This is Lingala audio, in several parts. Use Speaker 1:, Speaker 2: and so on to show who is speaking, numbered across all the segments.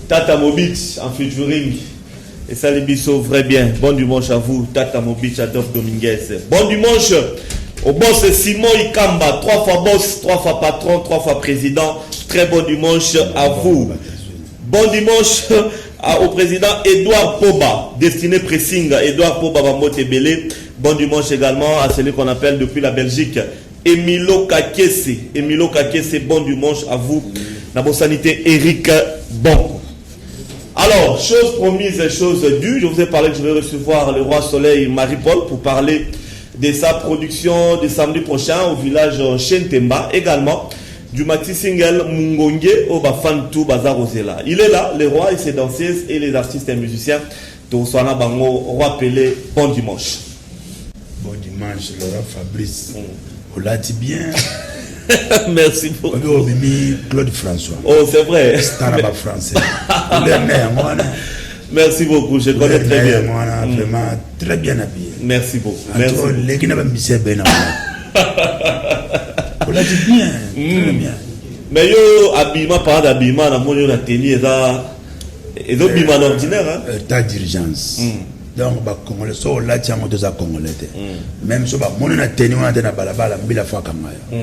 Speaker 1: Tata Mobich en featuring esali biso vrai bien. Bon dimanche à vous, Tata Mobich, Adolphe Dominguez. Bon dimanche au boss Simon Ikamba, trois fois boss, trois fois patron, trois fois président. Très bon dimanche à vous. Bon dimanche au président Edouard Poba, destiné pressing, Edouard Poba Bambote Belé. Bon dimanche également à celui qu'on appelle depuis la Belgique, Emilo Kakese. Emilo Kakese, bon dimanche à vous. Nabosani te Eric Bon. Alors, chose promise, chose due, je vous ai parlé que je vais recevoir le roi Soleil Marie-Paul pour parler de sa production de samedi prochain au village Chentemba, également du maxi single Mungonge au Bafantu Bazarozela. Il est là, le roi et ses danseuses et les artistes et musiciens. Toswana bango, roi Pelé, bon dimanche.
Speaker 2: Bon dimanche, Laurent Fabrice. Olati bien.
Speaker 1: Merci beaucoup.
Speaker 2: Obi obimi Claude François.
Speaker 1: Oh, c'est vrai.
Speaker 2: Star ba français. Couleur na yango wana.
Speaker 1: Merci beaucoup, je connais très bien.
Speaker 2: Yango wana vraiment très bien habillé.
Speaker 1: Merci beaucoup. Merci.
Speaker 2: Merci. Leki na ba musicien ben na. Olati bien, très bien.
Speaker 1: Mais yo habillement, par d'habillement, na moni na tenue eza ezobima na ordinaire, hein?
Speaker 2: État d'urgence. Donc bacongolais, so olati yango, toza congolais te. Même so bamoni na tenue wana te na balabala, mbila fo akanga yo,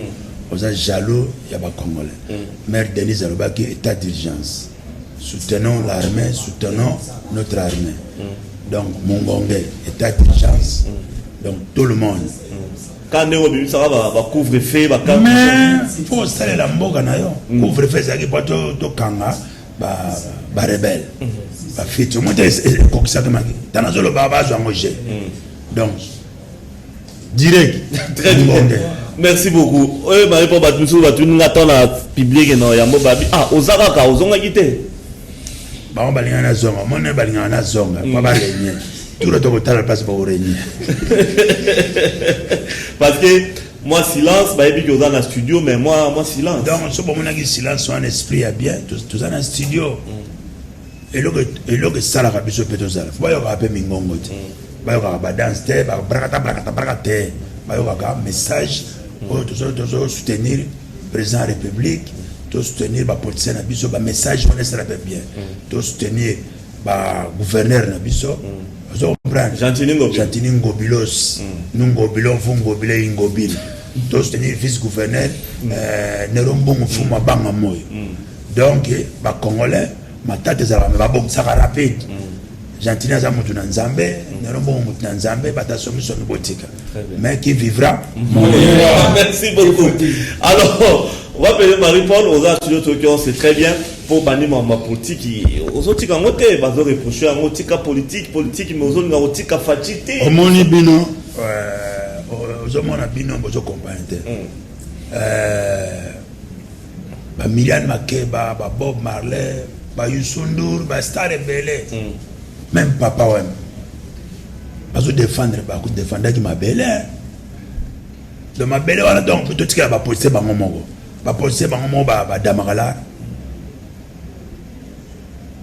Speaker 2: oza jaloux ya bacongolais. Mère Denise alobaki état d'urgence, soutenons l'armée, soutenons notre armée. Donc mongonge, état d'urgence, donc tout le monde.
Speaker 1: Quand ndenge obimisaka bacouvre-feu,
Speaker 2: mais fo osalela mboka na yo. Couvre-feu ezalaki mpo tokanga barebelles, bafiti omoi te ekokisaki maki. Ntango azoloba, bazwa yango g, donc direct.
Speaker 1: Très bien. Merci beaucoup. Oyo baye mpo bato misusu batuninga ntan na public na yango, babi: "Ah, oza kaka, ozongaki te."
Speaker 2: Bango balingaka na zonga, omoni, balingaka na zonga mpo barenier turo, tokotala place bakorenier.
Speaker 1: Parce que moi silence, bayebi ki oza na studio, mais moi silence.
Speaker 2: Donc so bomonaki silence wana, esprit ya bien, toza na studio. Eloko esalaka biso mpe tozala fo bayokaka mpe mingongo te, bayokaka badanse te, brakata brakata braka te, bayokaka message oyo tozosoutenir président ya République, tosoutenir bapoliticien na biso. Bamessage wana esala mpe bien, tosoutenir bagouverneur na biso, ozo comprendre?
Speaker 1: Gentiny Ngobila.
Speaker 2: Gentiny Ngobilos, nu Ngobilo, mfu Ngobila Ingobile. Tosoutenir vice gouverneur Nero Mbongo, mfumu abanga moyo. Donc bacongolais, matata ezalaka, me babongisaka rapide. Gentiny aza motu na Nzambe, Nero Mbongo motu na Nzambe, bato asomisomi, botika, mais qui vivra.
Speaker 1: Merci beaucoup. Alors, on va appeler Marie-Paul oza studio Tokyo, c'est très bien mpo bandima ma politique ozotika yango te, bazoreproche yango: tika politique, politique, mais ozolinga kotika Fatshi te.
Speaker 2: Omoni bino, ozomona bino bozokompagne te. Bamiliane Makeba, babob Marley, baYoussou N'Dour, bastar ebele, même Papa Wemba, bazodefendre, bakodefendaki mabele. Donc mabele wana, donc totikala bapoliticien bango moko, bapoliticien bango moko badamaka lara,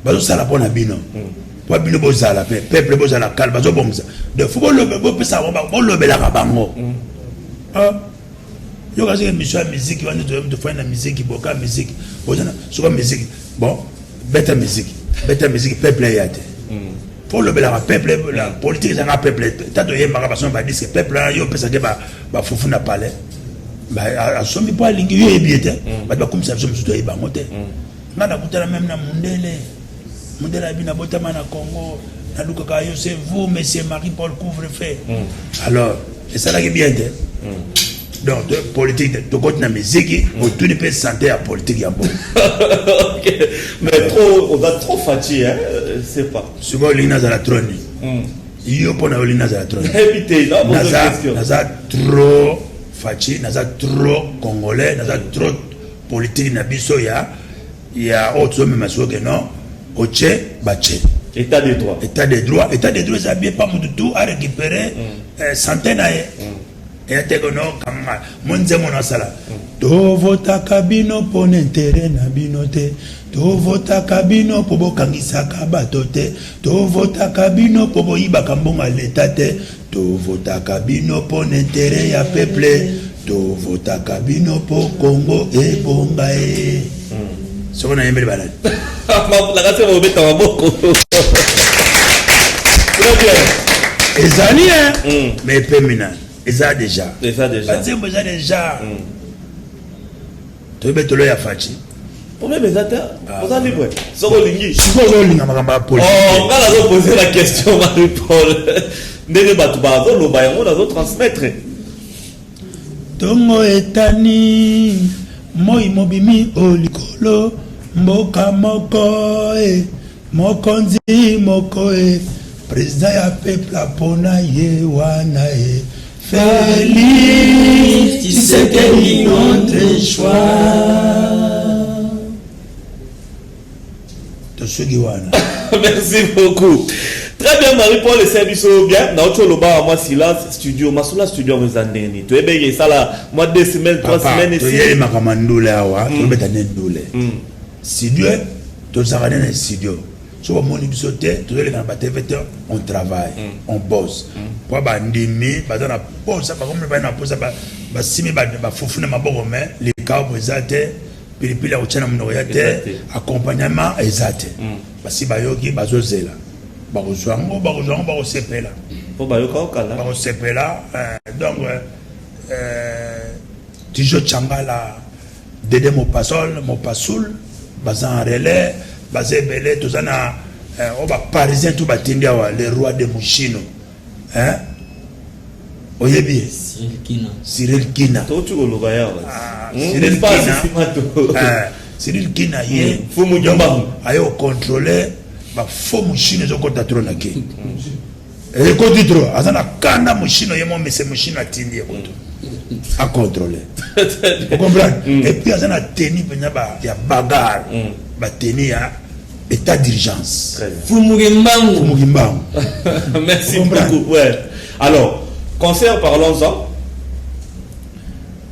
Speaker 2: bazosala mpo na bino, mpo bino bozala mpe peuple, bozala kale, bazobongisa. Donc fo bopesa bango, bolobelaka bango. Yoka soki émission ya musique wana, tofai na musique, boka musique, ozana soka musique, bon, beta musique, beta musique, peuple eya te. Fo olobelaka peuple. La politique ezanga peuple ta, toyembaka basombi badisque, peuple wana yo opesaki bafufu na palais, asombi mpo alingi yo, yebi ye te. Bato bakumisa biso, mosusu toyeba yango te. Nga nakutana même na mundele, mundele abi: "Nabotama na Congo, nalukaka yo, c'est vous monsieur Marie Paul Couvre-feu." Alors esalaki bien te. Donc politique, tokoti na miziki, otuni mpe santé ya politique ya mboka.
Speaker 1: Ok. Mais trop, on a trop fatigué, hein, c'est pas.
Speaker 2: Sikoyo olingi nazala trop nini? Yo mpo na yo olingi nazala trop nini?
Speaker 1: Yebi te, na pose
Speaker 2: Naza
Speaker 1: question.
Speaker 2: Naza trop Fatshi, naza trop congolais, naza trop politique na biso ya oyo tozomema. Soki non, otie batie.
Speaker 1: État de droit.
Speaker 2: État de droit, état de droit eza bien, pa motu tu arécupéré santé na ye. Eya te kono kanga mo nzembo nasala: "Tovotaka bino mpo na intérêt na bino te, tovotaka bino mpo bokangisaka bato te, tovotaka bino mpo boyibaka mbongo ya leta te, tovotaka bino mpo na intérêt ya peuple, tovotaka bino mpo Kongo ebonga." Ye Soko nayembeli banani?
Speaker 1: Nakati kobeta maboko. Très bien.
Speaker 2: Ezali mais epemi nani, eza déjà.
Speaker 1: Eza déjà.
Speaker 2: Banzembo eza déjà. Toyebi tolo ya Fatshi.
Speaker 1: Problème eza te, oza libre soki olingi.
Speaker 2: Sikoyo ozolinga makambo ya politique.
Speaker 1: Oh, nga nazopose la question, Marie Paul, ndenge bato bazoloba yango, nazotransmettre.
Speaker 2: Ntongo etani, moi mobimi o likolo, mboka moko e, mokonzi moko e, président ya peuple apona ye wana e, Félix Tshisekedi, notre choix. Tosoki wana.
Speaker 1: Merci beaucoup. Très bien, Marie-Paul, esa biso bien. Nauti oloba mwa silence studio. Masolo studio yango eza ndenge nini? Toyebeki esala mwa 2 semaines, 3 semaines.
Speaker 2: Toyeli makambo ya ndule awa, tolobeta nde ndule. Studio, tozalaka nde na studio. So bamoni biso te, tozoleka na baTV te. On travaille, on bosse po bandimi baza na posa, bakomi bai na posa, basimi bafufu na maboko, mais likambo eza te, pilipili ya kotia na monoko ya te, accompagnement eza te. Basi bayoki, bazozela, bakozwa yango, bakozwa yango, bakosepela.
Speaker 1: Mpo bayoka okala.
Speaker 2: Bakosepela. Donc Tijo Changala, Dede Mopasol, Mopasul, baza en relais, baza ebele. Toza na oyo baparisien to batindi awa, le roi de Mushino, hein? Oyebi ye? Cyril Kina.
Speaker 1: Touti koloba yawa.
Speaker 2: Cyril Kina, Cyril Kina ye aye kocontrôle bafaux Mushino ezokɔta trop na ke, ekoti trop, aza na kanda. Mushino ye mo mese Mushino atindi ye koto acontrôle, ocomprendre? Et puis aza na teni mpenza ya bagarre, bateni ya état d'urgence.
Speaker 3: Fumuki mbangu.
Speaker 2: Fumuki mbangu.
Speaker 1: Merci beaucoup. Ouais. Alors, concert, parlons-en.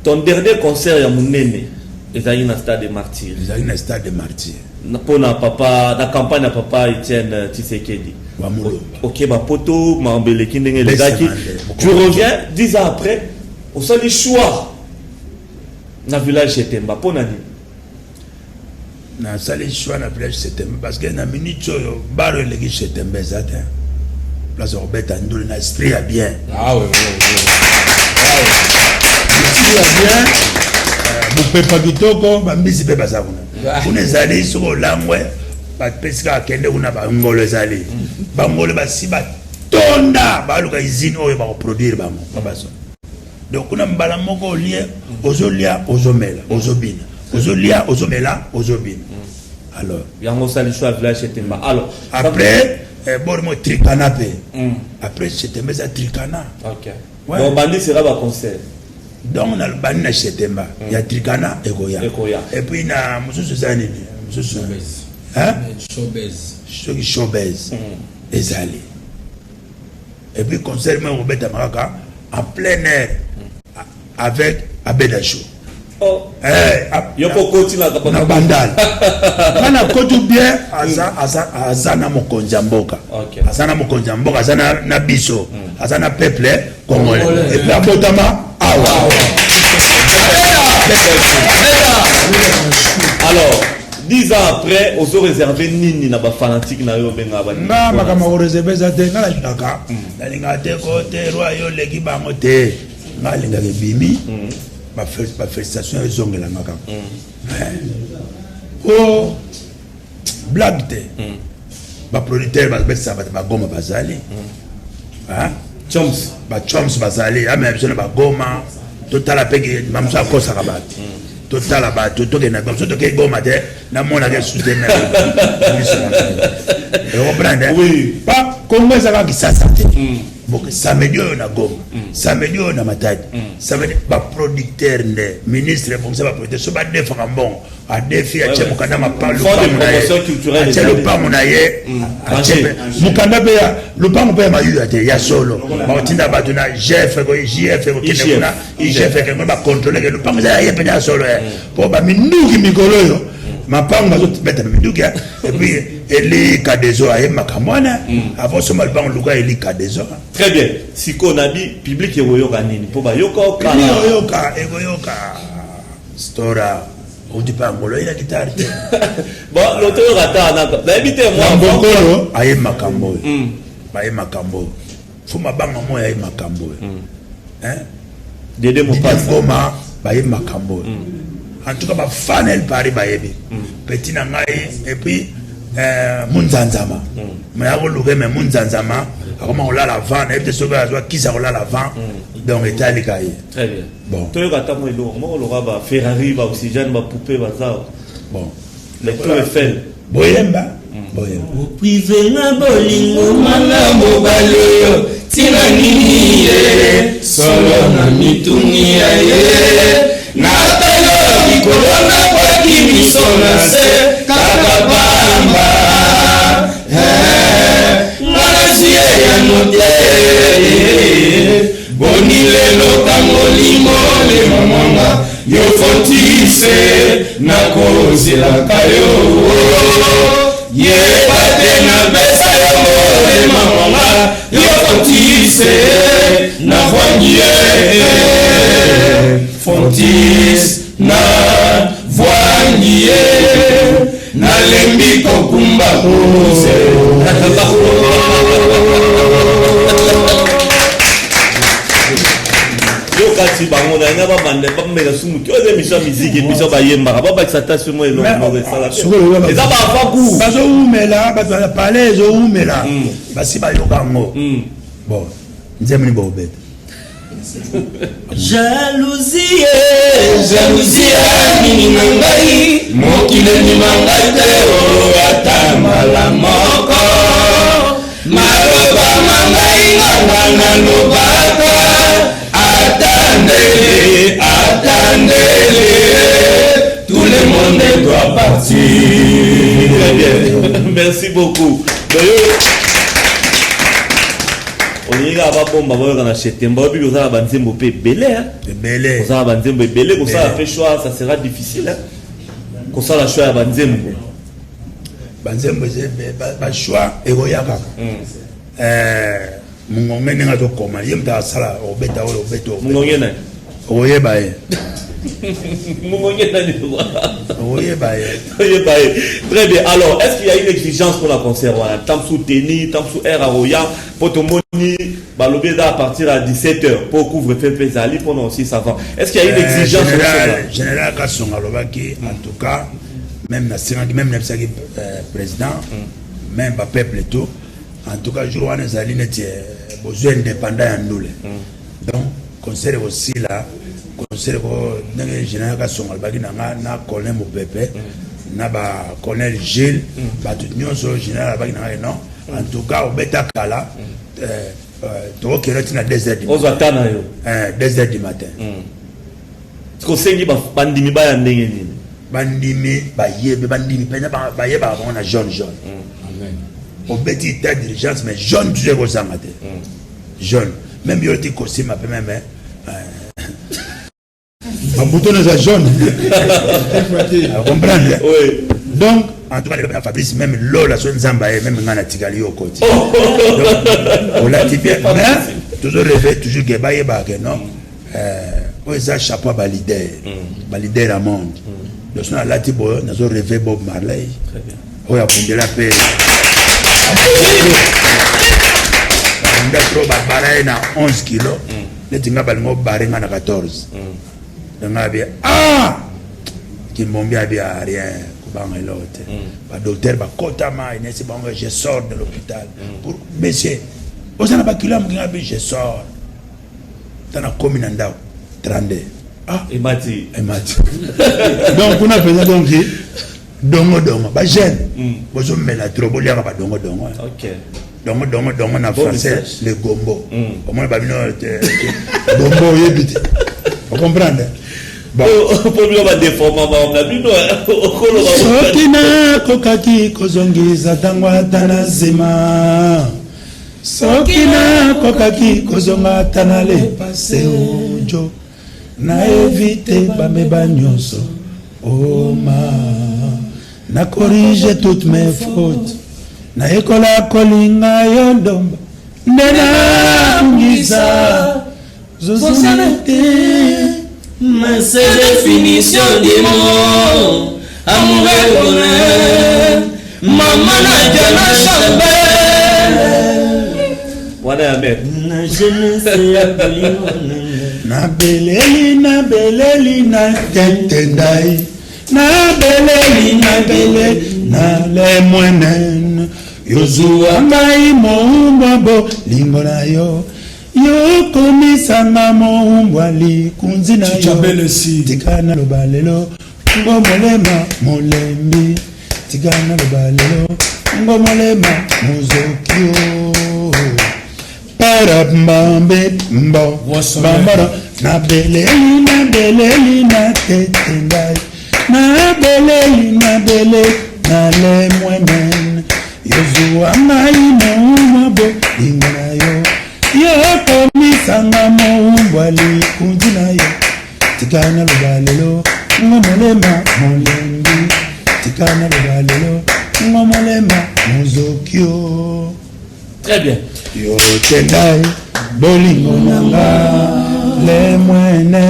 Speaker 1: Ton dernier concert ya monene ezalaki na Stade de Martyr.
Speaker 2: Ezalaki na Stade de Martyr.
Speaker 1: Mpona papa, na campagne ya papa Etienne Tshisekedi. Ok, bapoto makambo eleki ndenge elekaki. Tu reviens 10 ans après, osali choix na village Etemba, mpo na nini?
Speaker 2: Nasali choix na village Setembe parce que na minute oyo baro eleki Setembe eza te, place ya kobeta ndule na esprit ya bien.
Speaker 3: Ah, ouais, ouais.
Speaker 2: Esprit ya bien, mopepa kitoko, bambisi mpe baza kuna. Kuna ezali soki olangwe, bapesi kaka, kende kuna, bangolo ezali, bangolo basi batonda, baluka usine oyo bakoproduire bango babazo. Donc kuna mbala moko olie, ozolia, ozomela, ozobina, ozolia, ozomela, ozobina. Alors
Speaker 1: yango osali choix village Etemba. Alors
Speaker 2: après bord mo Trikana mpe, après Setemba eza Trikana.
Speaker 1: Ouais. Donc bandi sera baconcert.
Speaker 2: Donc nalobani na Setemba ya Trikana ekoya.
Speaker 1: Ekoya.
Speaker 2: Et puis na mosusu eza nini mosusu? Hein?
Speaker 3: Showbuzz.
Speaker 2: Soki showbuzz ezali. Et puis concert moko ekobetama kaka en plein air avec Abeda Show.
Speaker 1: Oh.
Speaker 2: Eh,
Speaker 1: yo mpo okoti na
Speaker 2: na Bandal, nga na koti bien, aza aza aza na mokonzi ya mboka. Aza na mokonzi ya mboka, aza na biso, aza na peuple congolais.
Speaker 3: Congolais.
Speaker 2: Et puis abotama awa.
Speaker 1: Alors, 10 ans après, ozo réservé nini na bafanatique na yo obengaka ba?
Speaker 2: Nga makambo ya koreserve eza te. Nga nalingaka te ko te roi yo oleki bango te. Nga alingaka ebimi, bafélicitation ezongelanga kaka o blague te. Baproducteur babetisa bato, bagoma bazali. Hein?
Speaker 1: Choms.
Speaker 2: Bachoms bazali, amema biso na bagoma, totala mpe bamosu akosaka bato. Totala bato, tokende na bamosu, tokei Goma te, namonaka esusu te. Ocomprendre?
Speaker 1: Oui.
Speaker 2: Pa Kongo eza kaka Kisasa te. Bon, samedi oyo na Goma, samedi oyo na Matadi, samedi baproducteur nde ministre ebongisa baproducteur so badefaka mbongo, adefi, atie mokanda
Speaker 1: Fonds de promotion culturelle.
Speaker 2: Atie
Speaker 1: ezali.
Speaker 2: Lopango na ye, atie
Speaker 1: Danger.
Speaker 2: Mokanda mpe ya lopango mpe ya mayuya te, ya solo. Bakotinda bato na GF, JF kokende
Speaker 1: IGF.
Speaker 2: kuna, IGF ekende kuna, bacontrôle ke lopango eza ya ye mpenza ya solo ye, mpo baminduki mikolo oyo mapango bazobeta minduki. Et puis Eli Kadezo aye makambo wana. Avant soma lopango, luka Eli Kadezo.
Speaker 1: Très bien. Sikoyo na bi public ekoyoka nini mpo bayoka okala?
Speaker 2: Ekoyoka, ekoyoka stora. Outi mpe Angola, oye na guitare te.
Speaker 1: Bon, lotoyoka ta naka nayebi te.
Speaker 2: Mwa aye makambo oyo, baye makambo oyo, fo mabanga moyo aye makambo oyo.
Speaker 1: Dede Mopasa.
Speaker 2: Ngoma bayebi makambo oyo. En tout cas, bafan El Paris bayebi petit na ngai. Et puis munzanzama me akoluka, me munzanzama akoma kolala avant, nayebi te soki azwa kisi akolala avant, donc etalika ye.
Speaker 1: Très bien.
Speaker 2: Bon.
Speaker 1: Toyoka ata mwa eloko moko loka ba Ferrari, ba oxygène, ba poupée baza.
Speaker 2: Bon.
Speaker 1: Les tour Eiffel.
Speaker 2: Boyemba, boyemba.
Speaker 3: Oprive nga bolingo mana mobali oyo, ntina nini ye? Solo na mituni ya ye, natalo likolo, nakwaki miso na se kaka pamba. Nga nazwi eyano te. Boni lelo ntango limolema mwanga yo fotise, nakozelaka yo, yeba te napesa yo molema mwanga yo fotise, navwangi ye fotis, navwangi ye, nalembi kokumba kuse.
Speaker 1: Yo kasi bango na nga babanda bamela sumu te. Oyo eza émission ya musique, émission bayembaka, babakisa ata somo eloko moko esala te. Eza baavaku.
Speaker 2: Bazowumela, bato ya palais ezowumela, basi bayoka yango. Bon, nzembo ni bobeta.
Speaker 3: Jalousie, jalousie ya nini na ngai? Mokili endima ngai te o, ata mbala moko. Maloba ma ngai nganga nalobaka, ata ndele, ata ndele, tout le monde doit partir.
Speaker 1: Très bien, merci beaucoup. D'ailleurs olingi kaka babomba bayoka na Chetemba. Oyebi oza na banzembo mpe ebele, hein?
Speaker 2: Ebele.
Speaker 1: Oza na banzembo ebele, kosala mpe choix, ça sera difficile, hein? Kosala choix ya banzembo.
Speaker 2: Banzembo eza bachoix ekoya kaka. Mongonge ndenge azokoma, ye moto asala obeta oyo, obeta oyo.
Speaker 1: Mongonge nani?
Speaker 2: Okoyeba ye.
Speaker 1: Mongonge nani?
Speaker 2: Okoyeba ye.
Speaker 1: Oyeba ye. Très bien. Alors, est-ce qu'il y a une exigence pour la concert wana? Ntango teni ntango aire aroya, mpo tomoni balobi eza à partir à 17 heures mpo couvre feu mpe ezali mpona aussi savant. Est-ce qu'il y a une exigence?
Speaker 2: Général Kasonga alobaki, en tout cas même nasengaki, même nayebisaki président, même bapeuple et tout. En tout cas, jour wana ezali neti bozwi indépendant ya ndule, donc concert ekosila, concert eko ndenge général Kasonga alobaki na nga, na colonel Mopepe, na bacolonel Gilles, bato nyonso. Général alobaki na nga: non, en tout cas obeta kala, tokokende ntina 2 heures du
Speaker 1: Ozwa ta na yo.
Speaker 2: 2 heures du matin.
Speaker 1: Kosengi bandimi baya ndenge nini?
Speaker 2: Bandimi bayebe, bandimi mpenza bayebaka bango na jaune jaune. Obeti état d'urgence, mais jaune toujours ekozanga te. Jaune même yo ti kosima mpe même babouton eza jaune, comprendre?
Speaker 1: Oui.
Speaker 2: Donc en tout cas, Fabrice, même lola so Nzambe aye, même ngai natikali yo koti. Donc olati bien, mais toujours rêve, toujours ke bayebaka ke non, oyo eza chapeau ya baleader, baleader ya monde. Donc so nalati boyo, nazo rêve Bob Marley oyo abundela mpe abunda trop, babara ye na 11 kilo neti nga balingi obare nga na 14. Donc nga abi: ah, Kimbombi abi: a rien, kobanga eloko te. Badocteur bakotama enesi bango: je sors de l'hôpital pour monsieur, oza na bakilo ya moke. Nga abi: je sors. Tana komi na ndako 32. Ah.
Speaker 1: Emati.
Speaker 2: Emati. Donc kuna mpenza, donc dongo dongo, bajeune bozomela trop, boliaka badongo dongo. Dongo dongo dongo na
Speaker 1: Bon
Speaker 2: français.
Speaker 1: Message.
Speaker 2: Le gombo, omona babino gombo, oyebi te, ocomprendre? Bon.
Speaker 1: Mpo bino badeforma bango na bino okoloba.
Speaker 2: Soki nakokaki kozongisa ntango ata na nsima, soki nakokaki kozonga ata na le passé, ojo na évite bameba nyonso, oma na corrige toutes mes fautes, nayekola kolinga yo ndomba nde nabungisa zozana te.
Speaker 3: Mais c'est définition du mot amour et bonheur. Maman Nadia na Chambel.
Speaker 1: Wana ya mère.
Speaker 3: Na jeunesse ya bolingo na nga.
Speaker 2: Nabeleli, nabeleli na tete ndai, nabeleli, nabeleli na lemwenen, yozuwa ngai moumbwa bolingo na yo, yokomisanga moumbwa likunzi na yo.
Speaker 4: Chichabelesi.
Speaker 2: Tika naloba lelo ngo molema molembi, tika naloba lelo ngo molema mozoki o para mbambe mbo bambara. Nabeleli, nabeleli na tete ngai, nabeleli, nabeleli na lemwenen, yozuwa ngai moumbwa bolingo na yo, yokomisanga moumbwa likunzi na yo. Tika naloba lelo ngo molema molembi, tika naloba lelo ngo molema mozoki o.
Speaker 1: Très bien.
Speaker 2: Yo te ngai bolingo na nga lemwene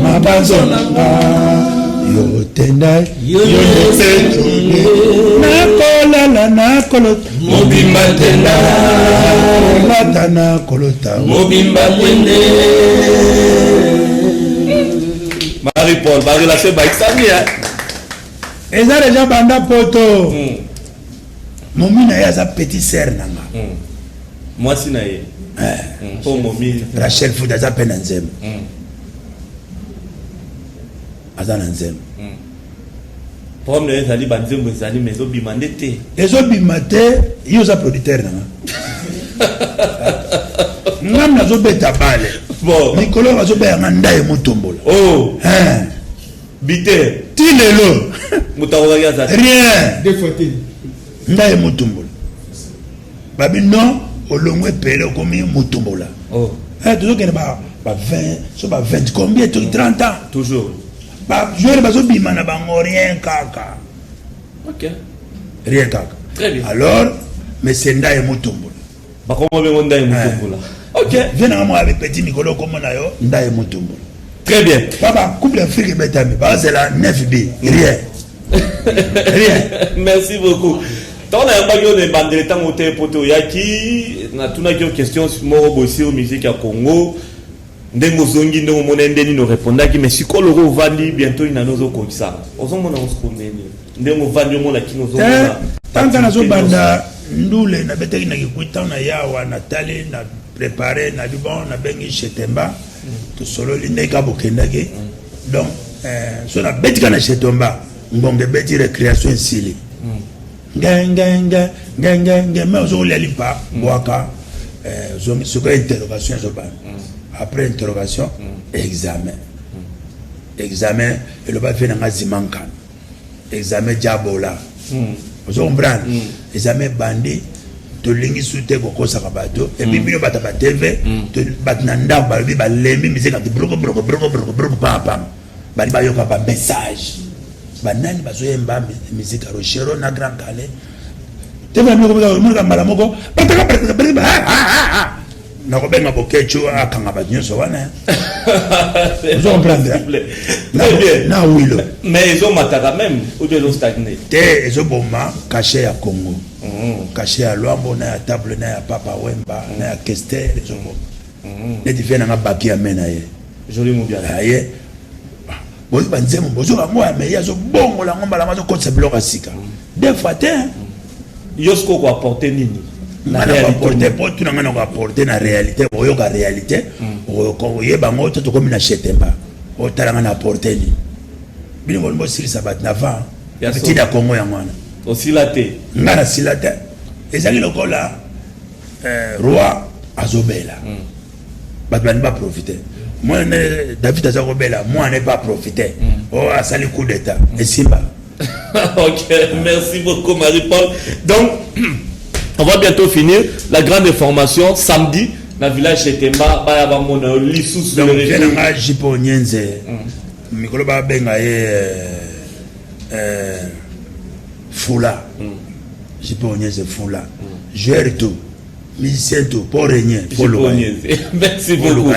Speaker 2: mabanzo na nga, yo te ngai, yo nde petrole, nakolala nakolota
Speaker 3: Mobimba tenda.
Speaker 2: Nakolata nakolota
Speaker 3: Mobimba tende.
Speaker 1: Marie-Paul, ba relation ba exami hein.
Speaker 2: Eza deja banda poto. Momi na ye aza petit sœur na nga.
Speaker 1: Mwasi na ye. Po momi.
Speaker 2: Rachel Food aza mpe na nzembo, aza na nzembo.
Speaker 1: Problème na ye ezali banzembo ezali, mais ezobima nde te.
Speaker 2: Ezobima te. Ye oza producteur na nga, ngam nazobeta bale.
Speaker 1: Bon.
Speaker 2: Mikolo bazobeyanga ndaye motombola.
Speaker 1: Oh,
Speaker 2: Hein.
Speaker 1: bite.
Speaker 2: Ti lelo.
Speaker 1: Moto akokaki aza te.
Speaker 2: Rien.
Speaker 4: Deux fois te.
Speaker 2: Ndaye motombola, babi non, olongwe epele, okomi motombola.
Speaker 1: Oh,
Speaker 2: Eh, tozokende ba 20 so ba 20 combien to 30 ans.
Speaker 1: Toujours.
Speaker 2: Bajoueur bazobima na bango, rien kaka.
Speaker 1: OK.
Speaker 2: Rien kaka.
Speaker 1: Très bien.
Speaker 2: Alors, mais c'est ndaye motombola.
Speaker 1: Bakoma bengo ndaye motombola. OK.
Speaker 2: Vie nanga moko ya petit, mikolo okomona yo ndaye motombola.
Speaker 1: Très bien.
Speaker 2: Papa, Coupe d'Afrique ebetami, bazela 9 b, rien, rien.
Speaker 1: Merci beaucoup. Ntango nayambaki oyo na ebandeli, ntango te po te oyaki, natunaki yo question moko boye sur musique ya Congo, ndenge ozongi, ndenge omona nde nini, orépondaki. Mais sikoyo loko ovandi, bientôt inani ozokokisa, ozomona ngo sikoyo ndeni, ndenge ovandi, omona kino ozomona?
Speaker 2: Tanta, nazobanda ndule, nabetaki na kikui. Ntango na yawa natali na préparé na bon, nabengi Chetemba, tosololi ndenge kaka bokendaki. Donc so nabeti kaka na Chetemba, ngonga ebeti, récréation esili, ngengenge ngengenge, me ozokolia lipa, bwaka, ozongi. Sikoyo interrogation ezobanda. Après interrogation, examen. Examen eloba fe nanga zimankana, examen diabola, ozo comprendre? Examen ebandi, tolingi su te kokosaka bato. Epi bino bato ya baTV, bato na ndako balobi balembi misika ti broko broko broko broko broko pam, bali bayoka bamessage. Banani bazoyemba musique ya Rochero na Grand Kale? Te, omonaka mbala moko nakobenga Bokecu akanga bato nyonso wana, ozo comprendre? Na wilo.
Speaker 1: Mais ezomataka même ou bien ezostagne?
Speaker 2: Te, ezoboma cachet ya Congo, cachet ya Lwambo na ya Table na ya Papa Wemba na ya Kester, ezoboma. Neti vie nanga baki ya me na ye.
Speaker 1: Joli Mobiala.
Speaker 2: Ye bozi banzembo bozoka yango ya me, ye azobongola yango mbala azokotisa biloko ya sika, deux fois te.
Speaker 1: Yo sikoyo koapporte nini?
Speaker 2: Nga na koapporte, po tuna nga na koapporte na réalité, oyoka réalité, oyeba yango te. Tokomi na Chetemba, otala nga na apporte nini. Bino bolingi bosilisa bato na vent ntina Kongo, yango wana.
Speaker 1: Osila te.
Speaker 2: Nga nasila te. Ezali lokola roi azobela, bato balingi baprofite. Mwana David aza kobela, mwana epe aprofite o asali coup d'état, esimba.
Speaker 1: Ok, merci beaucoup Marie-Paul. Donc, on va bientôt finir la grande information samedi na village Chetemba, baya bamona lisusu.
Speaker 2: Donc vie nanga Jipo Nyenze, mikolo babenga ye Fula. Jipo Nyenze Fula, joueur tout, musicien tout, pour régner.
Speaker 1: Merci beaucoup.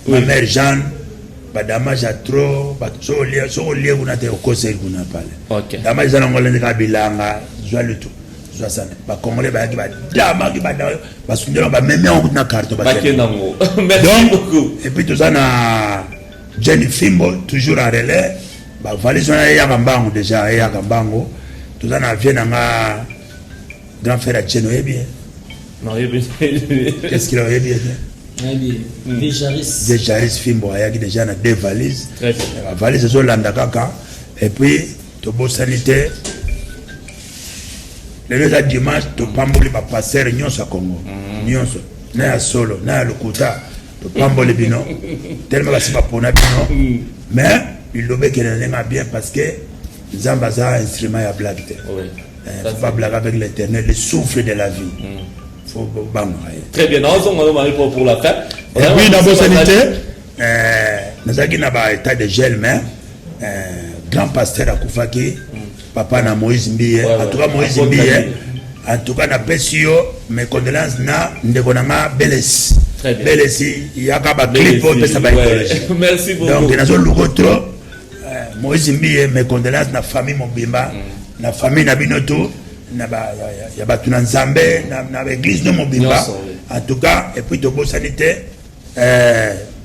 Speaker 2: Ma mère Jeanne. Badamage ya trop, bato soki olie kuna te, okoseli kuna pale.
Speaker 1: Ok.
Speaker 2: Damage eza nango lende kaka bilanga, zwa lutu, zwa sana. Bacongolais bayaki, badamaki, basundela, bamemi yango kutu na carton.
Speaker 1: Bakende yango. Merci
Speaker 2: Donc,
Speaker 1: beaucoup.
Speaker 2: Et puis toza na Jenny Fimbo, toujours en relais. Bavalise wana eyaka mbango, déjà eyaka mbango. Toza na vie na nga, grand frère ya Chen, oyebi ye?
Speaker 1: Non, yebi.
Speaker 2: Qu'est-ce qu'il a, oyebi ye te?
Speaker 3: Nayebi Vieux Jaris.
Speaker 2: Vieux Jaris Fimbo ayaki déjà na deux valises.
Speaker 1: Très bien.
Speaker 2: Bavalise ezolanda kaka. Et puis tobosani te, lelo eza dimanche, topamboli bapasteur nyonso ya Congo nyonso, na ya solo na ya lokuta. Topamboli bino tellement basi bapona bino, mais liloba ekende na ndenge ya bien, parce que Nzambe aza instrument ya blague te.
Speaker 1: Ça,
Speaker 2: Faut pas blaguer avec l'Éternel, le souffle de la vie, faut bangaka ye.
Speaker 1: Très bien. Nazonga no Marie pour la fin.
Speaker 2: Et puis nabosani te, nazalaki na baétat de gel, mais grand pasteur akufaki, papa na Moïse Mbiye. En tout cas, Moïse
Speaker 1: Apôtre
Speaker 2: Mbiye,
Speaker 1: Mbiye.
Speaker 2: en tout cas napesi yo mes condoléances na ndeko na nga Belesi.
Speaker 1: Très bien.
Speaker 2: Belesi, yaka baclip
Speaker 1: Belesi,
Speaker 2: opesa baidéologie.
Speaker 1: Merci beaucoup.
Speaker 2: Donc nazoluka trop Moïse Mbiye, mes condoléances na famille mobimba, na famille na bino to na ya bato na Nzambe, na baeglise no mobimba.
Speaker 1: Nyonso, oui.
Speaker 2: En tout cas, et puis tobosani te,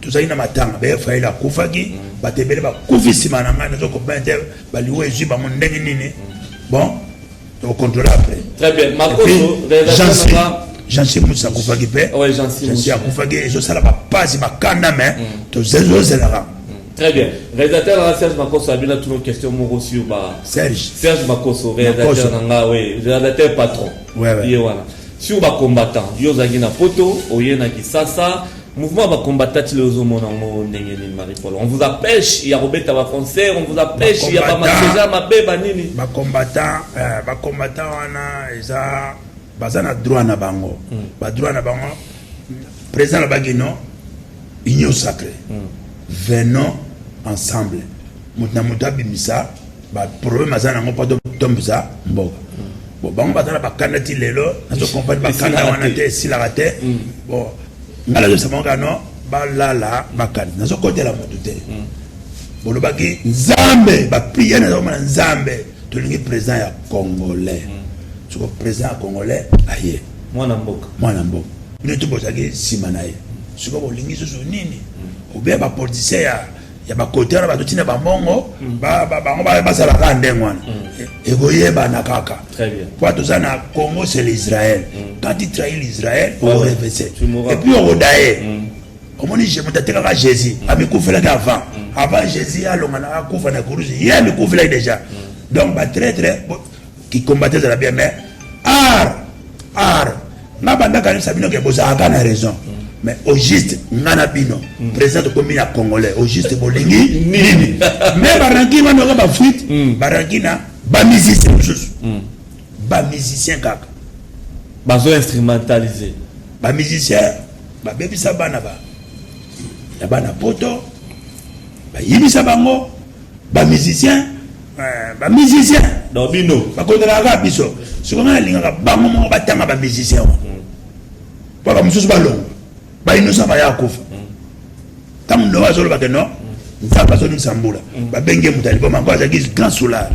Speaker 2: tozali na matanga befaili akufaki. Bato ebele bakufi nsima na ngai, nazokobana te baliwa ezwi bango ndenge nini. Bon, tokocontrôle après.
Speaker 1: Très bien.
Speaker 2: Et
Speaker 1: Makoso,
Speaker 2: puis,
Speaker 1: réalisation
Speaker 2: Jansi
Speaker 1: nanga.
Speaker 2: Jansi Musa akufaki mpe.
Speaker 1: Ouais, Jansi
Speaker 2: Jansi
Speaker 1: Musa.
Speaker 2: akufaki, ezosala bapasi, bakanda, mais tozozelaka.
Speaker 1: Très bien. Réalisateur nanga Serge Makoso abina tuna question moko sur ba
Speaker 2: Serge.
Speaker 1: Serge Makoso, réalisateur
Speaker 2: Makoso.
Speaker 1: nanga, oui, réalisateur patron.
Speaker 2: Ouais.
Speaker 1: Ye wana. Sur ba combattant, yo ozalaki na poto, oye na Kisasa, mouvement ba combattant ti ozomona ngo ndenge nini, Marie Paul? On vous empêche ya kobeta ba concert, on vous empêche ya ba
Speaker 2: Ba-combattant.
Speaker 1: maseja mabe ba nini?
Speaker 2: Bacombattant wana eza, baza na droit na bango, badroit na bango. Président alobaki non, union sacrée, venons ensemble, moto na moto abimisa baproblème aza nango mpo tombisa mboka. Bon, bango baza na bakanda ti lelo, nazokomprendre bakanda
Speaker 1: Esilaka
Speaker 2: wana
Speaker 1: te.
Speaker 2: te, esilaka te. Bon, ngai nazosema bango kaka no balala bakanda, nazokotela moto te. Bolobaki Nzambe, baprière nazomona Nzambe, tolingi président ya congolais. Soko président ya congolais aye,
Speaker 1: Mwana mboka.
Speaker 2: Mwana mboka, bino to bozalaki nsima na ye. Sikoyo bolingi susu nini? Obia bapoliticien ya bakote wana bazotinda bambongo, bango bazalaka ndenge wana, ekoyebana kaka.
Speaker 1: Très bien.
Speaker 2: Po toza na Congo, c'est l'Israël. Quand tu trahis l'Israël, okorevese
Speaker 1: Tu mourras.
Speaker 2: et puis okoda ye. Omoni, moto atekaka Jésus, amikufelaki avant. Avant Jésus alonga na akufa na kurusi, ye amikufelaki déjà. Donc batraître qui combattait ezala bien, mais art art nga bandaka nayebisa bino ke bozalaka na raison, mais au juste nga na bino président tokomi na congolais, au juste bolingi nini? Mais baranki wana oka bafuite, baranki na bamusicien mosusu, bamusicien kaka.
Speaker 1: Bazo instrumentaliser.
Speaker 2: Bamusicien babebisa bana ba ya bana poto, bayibisa bango bamusicien, bamusicien.
Speaker 1: Donc bino.
Speaker 2: Bakondelaka kaka biso. Sikoyo ngai nalingaka bango moko batanga bamusicien wana, mpo bamosusu balongwa, bainnocent baya kufa. Ntango ndo azolobake no Nzambe azoningisa mbula, babengi ye moto ya liboma ngo, azalaki grand soulard,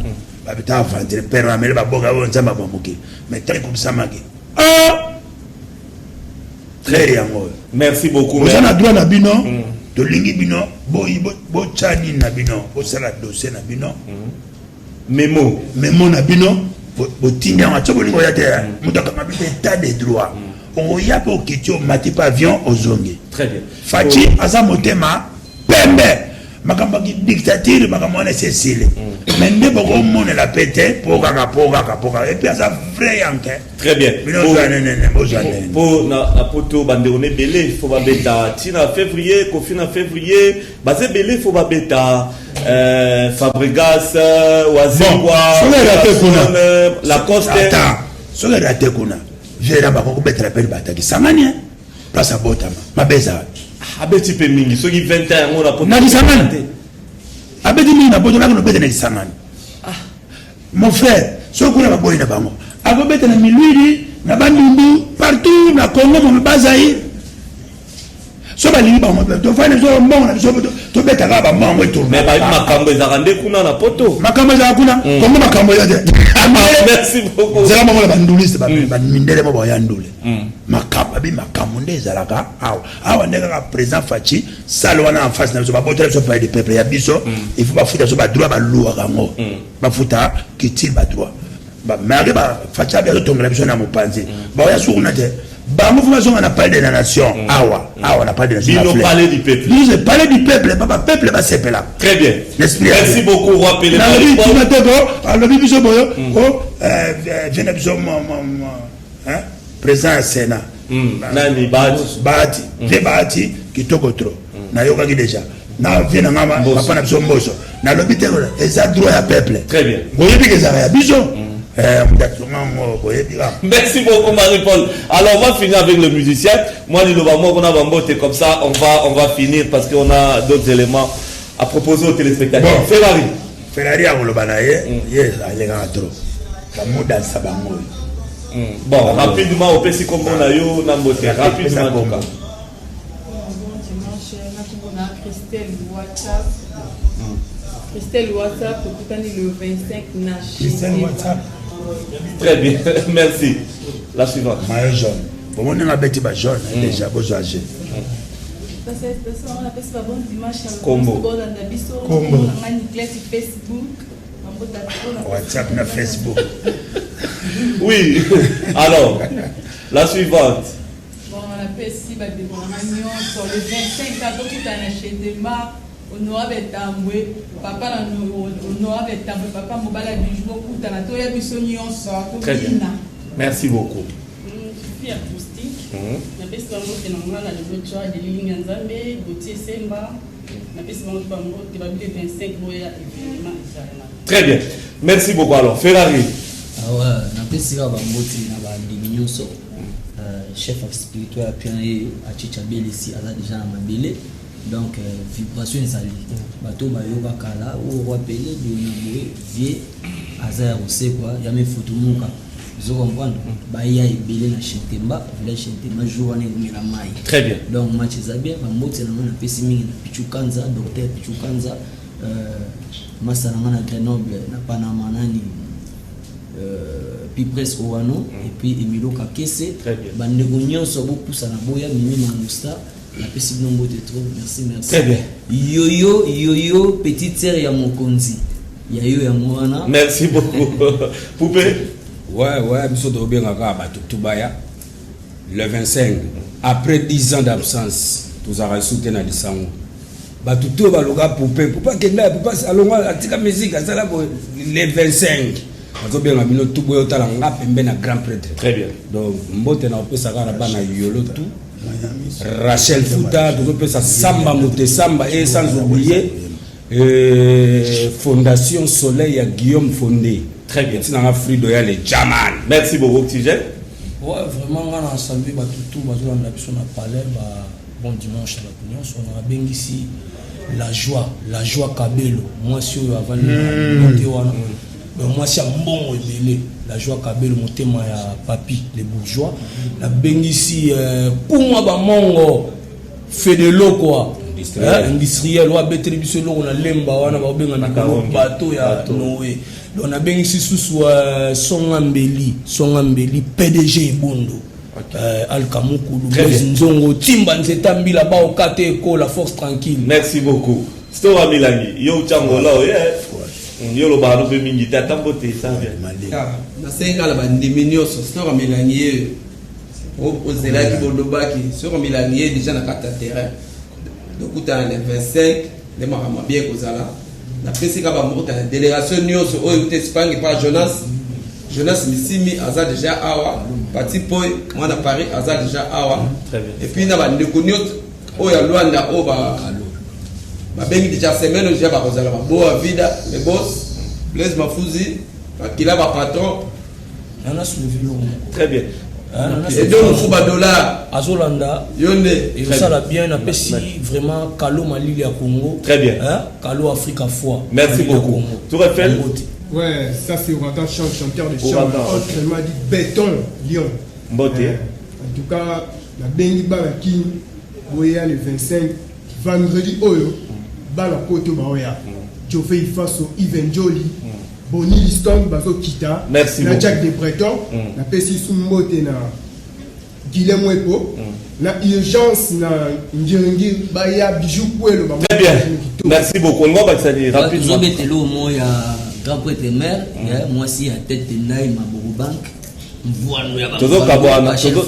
Speaker 2: babeta aventure pere amele baboka oyo Nzambe abamboki, mais ntango ekokisamaki, ah clair yango oyo.
Speaker 1: Merci beaucoup.
Speaker 2: Boza na droit na bino, tolingi bino botya nini na bino, bosala dossier na bino.
Speaker 1: Memo.
Speaker 2: Memo na bino, botindi yango atyo. Bolingo oya te, moto akanga bino. État de droit, okoya mpe okiti, omati mpe avion, ozongi.
Speaker 1: Très bien.
Speaker 2: Fatshi aza motema pembe. Makambo ya dictature, makambo wana esi esili, mais nde bokomonela mpe te, po kaka, po kaka, po kaka. Et puis aza vrai yanke.
Speaker 1: Très bien.
Speaker 2: Bino ozwa nene, bozwa nene.
Speaker 1: Mpo na poto, bandeko na ebele fo babeta ntina février, Kofi na février, baza ebele fo babeta, Fabregas, Wazekwa,
Speaker 2: Soki erate kuna.
Speaker 1: Lacoste.
Speaker 2: Ata soki erate kuna, vera bakokobetela mpe bataki sangani place abotama mabe eza wapi?
Speaker 1: Abeti mpe mingi, soki 20 ans yango na poto.
Speaker 2: Na Kisangani te, abeti mingi na poto, nakona obeta na Kisangani. Mon frère, soki kuna baboyi na bango, akobeta na Milwidi, na Bandundu, partout na Congo momi bazai. So balingi bango, tofai na biso mbongo na biso. Tobeta kaka bamango etourne.
Speaker 1: Mais bayebi makambo ezalaka nde kuna na poto.
Speaker 2: Makambo ezalaka kuna, Kongo makambo eza te.
Speaker 1: Merci beaucoup.
Speaker 2: Nzela moko na banduliste, bamindele mo baya ndule. Makambo abi makambo nde ezalaka awa awa nde kaka président Fatshi sale wana en face na biso, babotela biso palais du peuple ya biso. Il faut bafuta biso badroit, baluwaka yango, bafuta kitile badroit. Malgré Fatshi abi azotongela biso na mopanzi, baoya suku na te. Bango faut bazonga na palais de la nation awa awa, na palais de la nation.
Speaker 1: Bino palais du peuple.
Speaker 2: Biso palais du peuple, ba peuple basepela.
Speaker 1: Très bien.
Speaker 2: L'esprit.
Speaker 1: Merci beaucoup, roi Pelé.
Speaker 2: Nalobi tuna te ko alobi biso boyo ko vie na biso hein, président ya Sénat.
Speaker 1: Nani, Bahati?
Speaker 2: Bahati, vie Bahati kitoko trop. Nayokaki déjà na vie na nga papa na biso Mboso. Nalobi te, eza droit ya peuple.
Speaker 1: Très bien.
Speaker 2: Boyebi ke ezalaka ya biso. Moto atonga yango, boyebi kaka.
Speaker 1: Merci beaucoup, Marie-Paul. Alors on va finir avec le musicien. Moi, liloba moko na bambote, comme ça on va finir parce qu'on a d'autres éléments à proposer aux téléspectateurs.
Speaker 2: Bon.
Speaker 1: Ferrari.
Speaker 2: Ferrari akoloba na ye, ye alekaka trop, bamodansa bango oyo.
Speaker 1: Bon, rapidement, opesi kombo na yo na mbote. Rapidement en tout cas.
Speaker 4: Bon dimanche, nakomona Christelle WhatsApp. Christelle WhatsApp, tokutani le 25 na
Speaker 2: Christelle WhatsApp.
Speaker 1: Très bien. Merci. La suivante.
Speaker 2: Maillot jaune, bomoni nga abeti ba jaune déjà, bozwa g.
Speaker 4: Napesi ba bon dimanche.
Speaker 1: Kombo.
Speaker 4: Bolanda biso.
Speaker 2: Kombo.
Speaker 4: Nanga Niclette, Facebook. Bambota.
Speaker 2: WhatsApp na Facebook.
Speaker 1: Oui. Alors, la suivante.
Speaker 4: Bon, napesi bandeko nanga nyonso, le 25 a tokutana na chez Demar, honorable Tambwe, papa na honorable Tambwe, papa mobala du jour. Okutana, toya biso nyonso.
Speaker 1: Très bien.
Speaker 4: Tobina.
Speaker 1: Merci beaucoup.
Speaker 5: Fifi acoustique. Napesi bango te na nga na lelo twa delilingi ya Nzambe Gautier Semba. Napesi bango bango te babi le 25 boya, événement ezalana.
Speaker 1: Très bien. Merci beaucoup. Alors, Ferrari.
Speaker 6: Awa napesi kaka bambote na bandimi nyonso. Chef spirituel apia na ye Achicha Belesi aza déjà na mabele, donc vibration ezali. Bato bayoka kala oyo roi Pele boye na boye, vie aza ya kosekwa ya mefutumuka. Ozo comprendre, baya ebele na Chentemba, village Chentemba, jour wana ekomela mai.
Speaker 1: Très bien.
Speaker 6: Donc match eza bien. Bambote na nga napesi mingi na Pichu Kanza, docteur Pichu Kanza, masa na nga na Grenoble, na Panama, nani, Pipres Owano et puis Emilo Kakese.
Speaker 1: Très bien.
Speaker 6: Bandeko nyonso bopusana, boya. Mimi Mangusta, napesi bino mbote trop. Merci, merci.
Speaker 1: Très bien.
Speaker 6: Yoyo yoyo, petite sœur ya mokonzi ya yo, yango wana.
Speaker 1: Merci beaucoup. Poupée.
Speaker 3: Ouais, biso tobengaka bato tubaya le 25, après 10 ans d'absence tozalaka lisusu te na lisango. Bato to baloka Poupée, Poupée akenda, Poupée alongwa, atika musique, asala boye. Le 25 bazobenga bino tu boye, otala nga pembe na grand prêtre.
Speaker 1: Très bien.
Speaker 3: Donc mbote na kopesaka na bana yolo tu, Rachel Futa, tozopesa Samba Mote Samba et sans oublier Fondation Soleil ya Guillaume Fondé.
Speaker 1: Très bien.
Speaker 3: Ntinanga Frido ya le Jaman.
Speaker 1: Merci beaucoup, Oxygène.
Speaker 7: Ouais, vraiment nga na salue bato tu bazolanda biso na palais. Ba bon dimanche na bato nyonso. Na babengisi La Joie, La Joie Kabelo, mwasi oyo avandi na te wana. Donc mwasi ya mbongo ebele, La Joie Kabelo, motema ya Papi le Bourgeois. Nabengisi kumwa bamongo fedelo quoi.
Speaker 3: Industriel.
Speaker 7: Industriel oyo abeteli biso eloko na lemba wana baobenga mikolo bato ya Noé. Donc nabengisi susu Songa Mbeli, Songa Mbeli, PDG Ebondo, Alka Mukulu.
Speaker 1: Très
Speaker 7: Blaise
Speaker 1: bien.
Speaker 7: Nzongo Timba Nzeta Mbila Baokate Ekola, force tranquille.
Speaker 1: Merci beaucoup. Stora Milangi, yo Tchangola, yeah. Yo lo bano pe mingi te, ata mbote esa bien.
Speaker 8: Nasengi kaka na bandimi nyonso, Stora Milangi ye ozelaki, bolobaki Sora Milangi ye déjà na kati ya terrain. Tokutana le 25 nde makambo bien kozala. Napesi kaka bamokota na délégation nyonso oyo euti Espagne pa Jonas, Jonas Misimi aza déjà awa, Pati Poi mwana Paris aza déjà awa.
Speaker 1: Très bien.
Speaker 8: Et puis na bandeko nyonso oyo ya Lwanda oyo babengi déjà semaine oyo déjà bakozala baboa vida, le boss Blaise Mafuzi, bakila bapatron.
Speaker 7: Nana soulevé eloko moko.
Speaker 1: Très bien.
Speaker 8: Edo mofu badollar.
Speaker 7: Azolanda.
Speaker 8: Yo nde.
Speaker 7: Ezosala bien. Napesi vraiment Kalo Malili ya Congo.
Speaker 1: Très bien.
Speaker 7: Hein? Kalo Africa foi.
Speaker 1: Merci
Speaker 7: Malili ya
Speaker 1: beaucoup.
Speaker 7: Congo.
Speaker 1: Tour Eiffel.
Speaker 7: Mbote.
Speaker 9: Ouais, ça c'est Ouragan Chant, chanteur de chant,
Speaker 1: Ouragan,
Speaker 9: autrement dit Béton Lyon.
Speaker 1: Mbote.
Speaker 9: En tout cas, la Bengi Barakin, Boya le 25, vendredi oyo, Bana poto baoya. Jove Ifaso, Yves Njoli, Bonnie Liston bazokita.
Speaker 1: Merci
Speaker 9: Na
Speaker 1: beaucoup.
Speaker 9: Jack de Breton, napesi su mbote na Guilhem Mwepo, na urgence na Ngiringiri baya Bijou Kwelo bango.
Speaker 1: Très bien. Merci beaucoup. On va passer rapidement.
Speaker 6: Tozobetela omo ya grand prêtre mare ya mwasi ya tete ndai maboko bank mvwano ya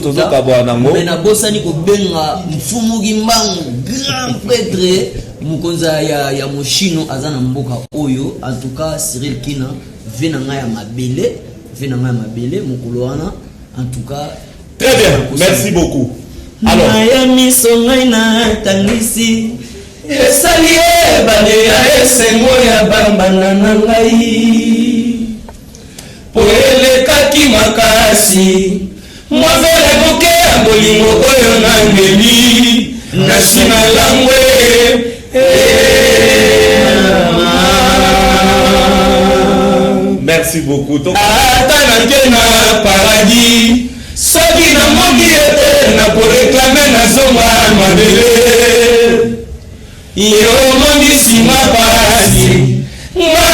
Speaker 1: Tozokabwana yango.
Speaker 6: Me nabosani kobenga mfumuki mbangu grand prêtre mokonzi ya moshino aza na mboka oyo. En tout cas, Cyril Kina ve na ngai ya mabele, ve na ngai ya mabele mokolo wana, en tout cas.
Speaker 1: Très bien. Merci beaucoup. Alors,
Speaker 6: Na ya miso ngai natangisi
Speaker 3: Esali ebale ya esengo ya bambanda na ngai po elekaki makasi mwa vere moke ya bolingo oyo nangeli na nsima langwe.
Speaker 1: Merci beaucoup. Donc,
Speaker 3: Ata nake na paradis, soki namoki ete nakoreklame nazonga mabele. Yo omoni nsima pasi nga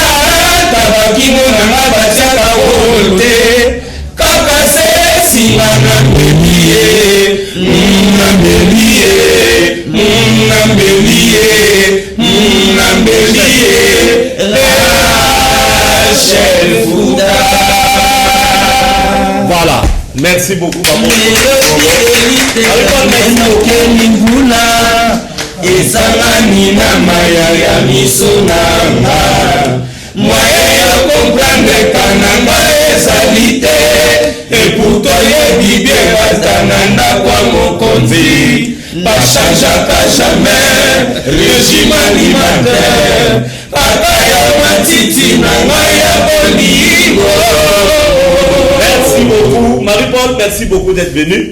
Speaker 3: ata bakimo na nga batiaka oyo te, kaka se nsima nambeli ye, nambeli ye, nambeli ye, nambeli ye Rachel Futa.
Speaker 1: Voilà. Merci beaucoup, maman.
Speaker 3: Enokeli mbula ezangani na maya ya miso na nga, moyen ya comprendre ka na nga ezali te. Eputo yebi bien bata na ndako ya mokonzi bachangeaka jamais régime alimentaire, kaka ya matiti na ngai ya bolingo.
Speaker 1: Merci beaucoup. Marie-Paul, merci beaucoup d'être venu.